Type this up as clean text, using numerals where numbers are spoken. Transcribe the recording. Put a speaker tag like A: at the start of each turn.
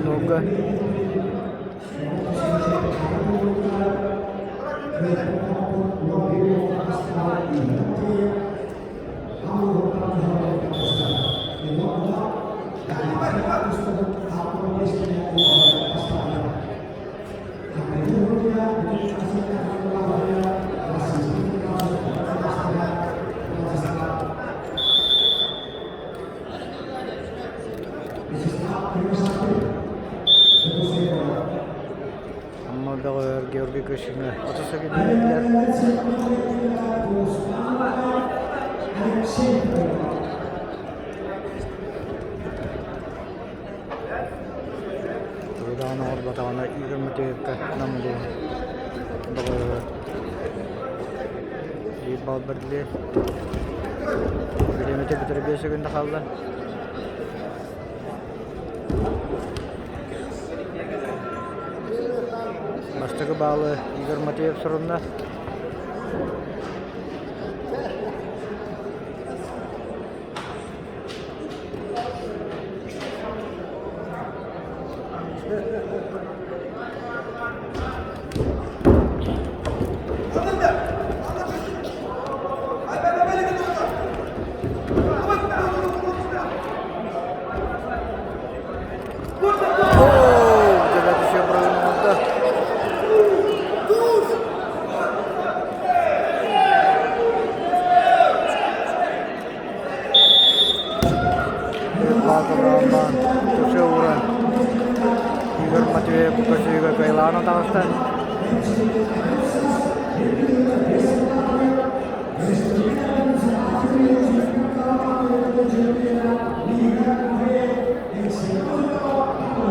A: Нуга. Амма бөҕөөр Георгий Кышина 30 секундилэр. Тугу оҥорботоҕуна Игорь Матвеевка намылыыр бөҕөөр биир балл бэриллиэ. Бириэмэтэ бүтэрэ 5 секунда хаалла. Бастакы баалы Игорь Матвеев сурунна. Игорь Матвеев Кочуйга кыайылаан таҕыста.